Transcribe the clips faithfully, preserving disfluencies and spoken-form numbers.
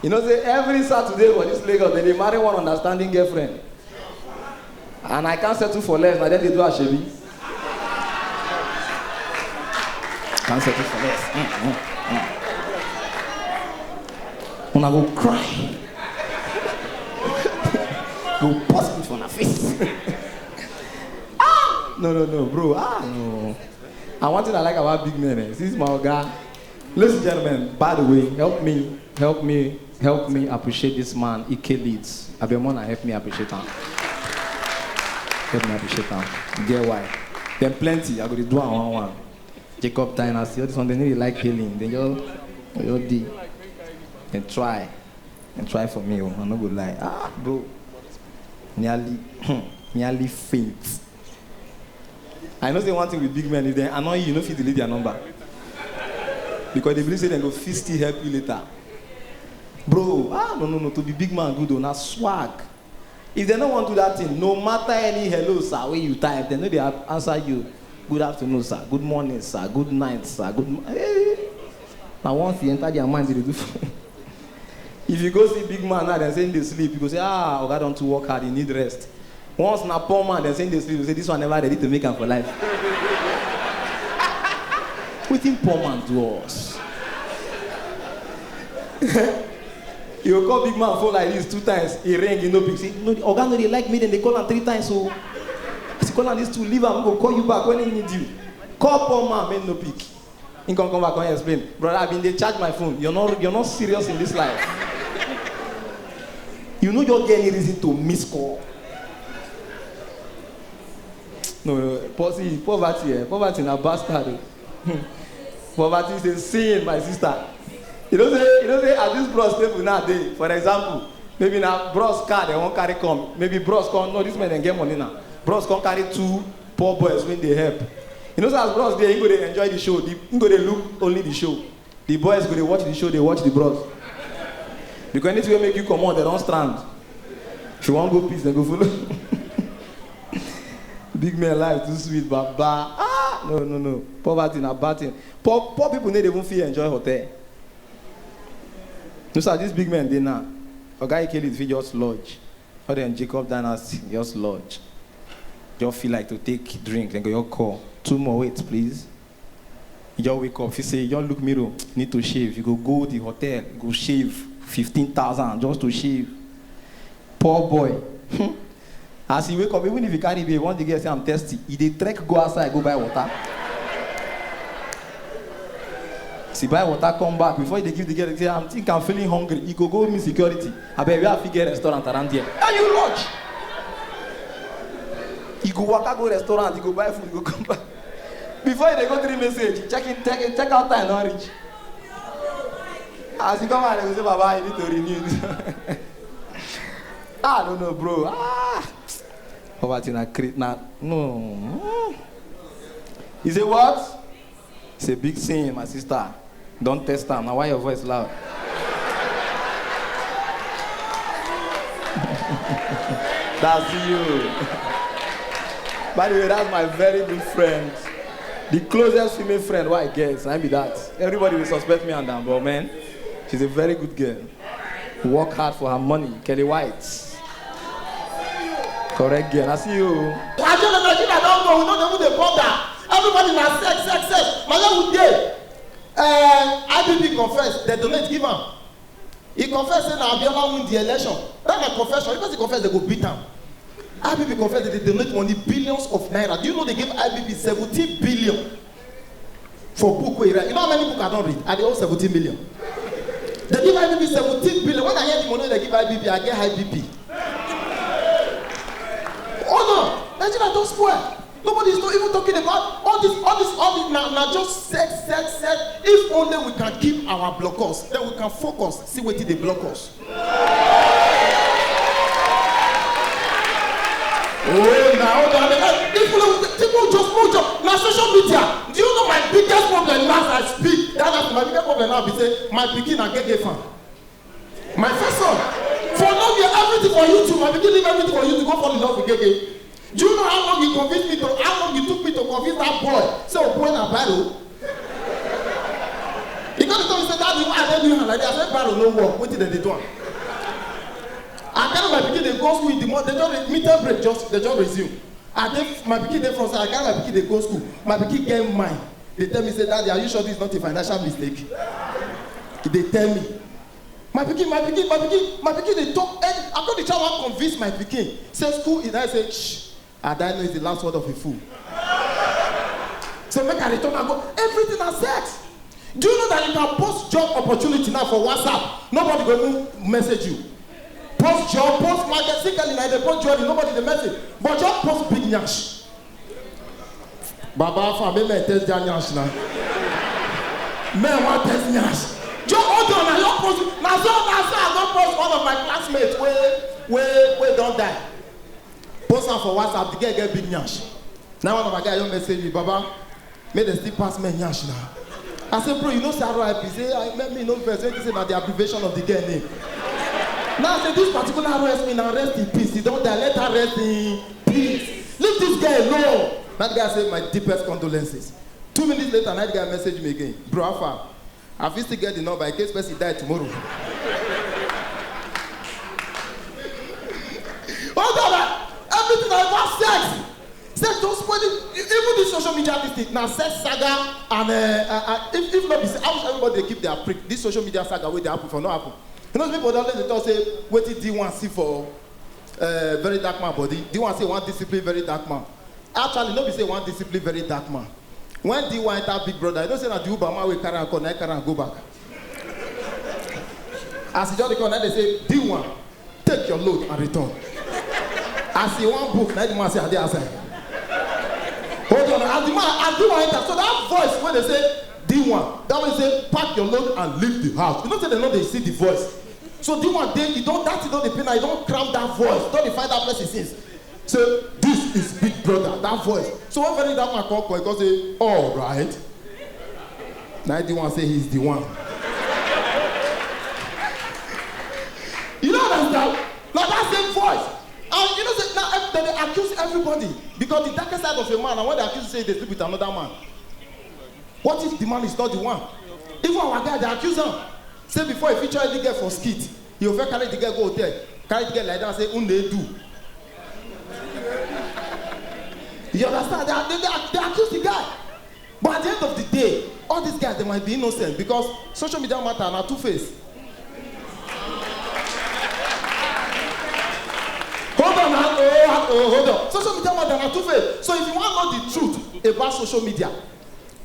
You know say every Saturday for this Lagos, they dey marry one understanding girlfriend. And I can't settle for less, na dem dey do asoebi. Can't settle for less. Mm, mm, mm. Una go cry. Go burst with una face. Ah! No, no, no, bro. Ah, no. And one thing I like about big men, eh, since my oga, ladies and gentlemen, by the way, help me, help me, help me appreciate this man, Ike Leeds. Abemona, help me appreciate him. Help me appreciate him. Get why? Then plenty, I go to do one one. Jacob Dynasty, all this one, they really like healing. They just, they just did. Then try. And try for me, oh, I no go lie. Ah, bro. Nearly, nearly faint. I know say one thing with big men, if they annoy you, you no fit delete their number. Because they believe say they go fit still help you later. Bro, ah, no, no, no, to be big man good, oh, na swag. If they no want do that thing, no matter any "hello, sir" wey you type, they no dey a-, answer you. "Good afternoon, sir. Good morning, sir. Good night, sir. Good mo-," eh. Na once e enter their mind, they dey do. If you go see big man now, dem say him dey sleep, you go say, "Ah, oga don too work hard, he need rest." Once na poor man, dem say him dey sleep, you say, "This one never ready to make am for life." Wetin poor man do us? You go call big man phone like this two times, he ring, he no pick. Say, "No, oga no dey like me, dem dey call am three times, so as you call am this two, leave am, we go call you back when he need you." Call poor man, make no pick. He come, come back, come explain. "Brother, I been dey charge my phone. You're not, you're not serious in this life. You no just get any reason to miss call." No, no, po-, see, poverty, eh, poverty na bastard, oh. Poverty is a sin, my sister. You know say, you know say, as this bros table now dey, for example, maybe na bros car they wan carry come. Maybe bros come, no, this man dem get money now. Bros come carry two poor boys wey dey help. You know say as bros dey, he go dey enjoy the show. The, he go dey look only the show. The boys go dey watch the show, dey watch the bros. Because anything wey make you comot, they don strand. If you wan go peace, they go follow. Big man life too sweet, baba. Ah, no, no, no. Poverty na bad thing. Poor, poor people no dey even fit enjoy hotel. No, sir, these big men dey now. Oga Ike Leeds fit just lodge. All dem Jacob Dynasty just lodge. Just feel like to take drink, then go your call. "Two more, wait, please." You just wake up, you say, you just look mirror, need to shave. You go, go the hotel, go shave fifteen thousand just to shave. Poor boy. As he wake up, even if he carry babe, once the girl say, "I'm thirsty," he dey trek go outside, go buy water. As he buy water, come back. Before he dey give the girl, he say, "I'm think I'm feeling hungry." He go, go meet security. "Abeg, where I fit get restaurant around here?" And you lodge. He go waka go restaurant, he go buy food, he go come back. Before he dey go three message, check in, check in, check out time don reach. As he come out, he go say, "Baba, you need to renew." Ah, no, no, bro. Ah, poverty na cre-, na, no. He say what? It's a big sin, my sister. Don't test am. Now why your voice loud? That's you. By the way, that's my very good friend. The closest female friend wey I get, I be that. Everybody will suspect me and am, but man, she's a very good girl. Work hard for her money. Kelly White. Correct girl. I see you. I tell them, Nigeria don go, we no dey even dey bother. Everybody na sex, sex, sex. Na where we dey. Eh, I B B confess, they donate give am. He confess say na Abiola win the election. That na confession. If person confess, they go beat am. I B B confess that they donate money, billions of naira. Do you know they give I B B seventeen billion for book wey he write? You know how many book I don read? I dey owe seventeen million. They give I B B seventeen billion. When I hear the money they give I B B, I get high B P. Oh no, Nigeria don spoil. Nobody is not even talking about all this, all this, all this. Now, now just set, set, set. If only we can keep our blockers, then we can focus. See wetin dey block us. Oh, now that, eh, people, people just move, just now social media. Do you know my biggest problem now as I speak? That is my biggest problem now. Be say my pikin na Gege fan. My first son, for no year, everything for YouTube. My pikin leave everything for YouTube, go fall in love with Gege. Do you know how long you convinced me to, how long you took me to convince that boy? Say, "Oh boy, na bad o." He come tell me say, "Daddy, why I Dem do am like that. I say barrow no work. Wetin dem dey do am? I carry my pikin dey go school in the morning. They just re- midterm break just they just resume. I dey my pikin dey front side. I carry my pikin dey go school. My pikin get mind. They tell me say, "Daddy, are you sure this is not a financial mistake?" They tell me. My pikin, my pikin, my pikin, my pikin dey talk. And I come dey try wan convince my pikin. Say school is I say shh. Ada know is the last word of a fool. So make I return and go. Everything I said. Do you know that you can post job opportunity now for WhatsApp? Nobody go even message you. Post job, post market, see girl na dey post job, nobody dey message. But just post big nyash. Baba afa, make me test that nyash now. Men want test nyash. Just hold on, I don't post. Now so now so I don't post one of my classmates where where where don't die. Post am for WhatsApp, the girl get big nyash. Now one of my guys don't message me, Baba, make dem still pass me nyash now. I say, bro, you know say R I P. Say, I make me no verse. When you say na the abbreviation of the girl name. Now I say this particular R S me now rest in peace. He don't die. Let her rest in peace. Leave this girl alone. That guy say my deepest condolences. Two minutes later, that guy message me again. Bro, how far? I fit still get the number in case person die tomorrow. Hold on, ah. Everything I want sex. Sex don't spoil it. E- Even this social media this thing. Now sex saga and uh, uh, uh, if, if not be say, I wish everybody dey keep their prick. This social media saga wey dey happen for no happen. You know people dey always dey talk say wetin D one see for uh, very dark man body. D one say one discipline very dark man. Actually, no be say one discipline very dark man. When D one enter Big Brother, you know say na the Uber man wey carry am come, na him carry am go back. As he just dey come, na dey say, "D one, take your load and return." As he wan book, na the man say, "I dey outside." Hold on, as the man, as D one enter, so that voice wey dey say, "D one," that one say, "Pack your load and leave the house." You know say dem no dey see the voice. So D one dey, e don that thing don dey pain am, e don cram that voice, don dey find that person since. Say, "This is Big Brother," that voice. So when very that man come, come, he come say, "All right." Now the one say he's the one. You don't understand? Now that same voice. And you know say now ev- dem dey accuse everybody because the darkest side of a man and when they accuse say they sleep with another man. What if the man is not the one? Even our guy dey accuse am. Say before he feature any girl for skit, he go first carry the girl go hotel, carry the girl like that, say, "Unu dey do." You understand? They, they, they, they accuse the guy. But at the end of the day, all these guys they might be innocent because social media matter na two face. Hold on, ah, oh, ah, oh, hold on. Social media matter na two face. So if you want to know the truth about social media,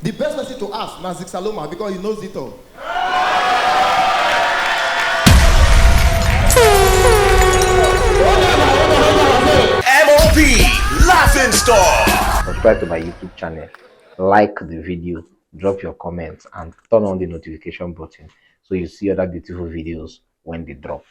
the best person to ask na Zik Saloma because he knows it all. M O P Laughing Stock. Subscribe to my YouTube channel, like the video, drop your comments, and turn on the notification button so you see other beautiful videos when they drop.